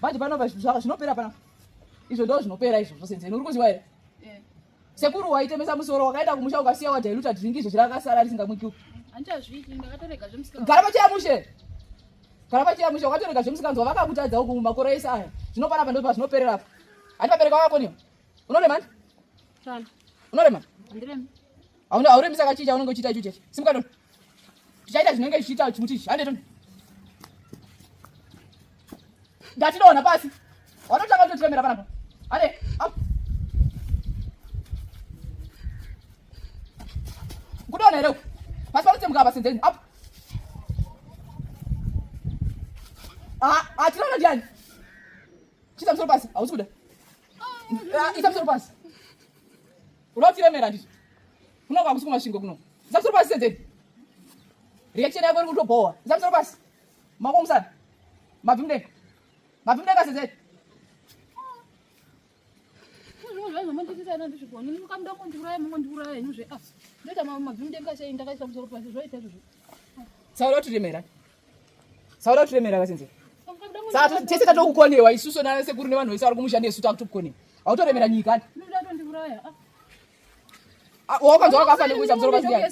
Manje pano zvinopera pana. Izvo ndo zvinopera izvo zvose nzeni uri kuziwa here? Eh. Sekuru waitemesa musoro wakaenda kumusha ukasiya wadailuta drink izvo zvirakasara risingamwiki. Handichazviiti ndakatorega zvemusikanzwa. Gara pacheya mushe. Gara pacheya mushe wakatorega zvemusikanzwa vakakutadza uku makore ese aya. Zvino panapa ndo pazvinoperera apa. Handi vabereka vakakoniwa. Unorema ndi? Sana. Unorema? Handiremi. Hauna hauremi saka chii chaunenge uchiita icho cheche. Simuka tono. Tichaita zvinenge zvichiita chimuti ichi. Hande tono. Ndatidonha pasi. Wanotanga kutotiremera panapa. Hande. Up. Kudonha here uku? Pasi panotsemuka apa senzeni. Up. Ah, ah, tinoona ndiani? Chisa musoro pasi. Hausi kuda. Ah, isa musoro pasi. Unotiremera ndizvo. Kuno kwakusi kumasvingo kuno. Isa musoro pasi senzeni. Reaction yako iri kutobhowa. Isa musoro pasi. Maoko musana. Mabvi mudenga. Mabvi mudenga senzeni. Saura kutiremera. Saura kutiremera kasenze. Saka tese tatokukonewa isusu nana sekuru nevanhu vese vari kumusha nesu takutokukonewa. Hautoremera nyika. Ah, wakanzwa wakafa nekuisa musoro pasi ndiani?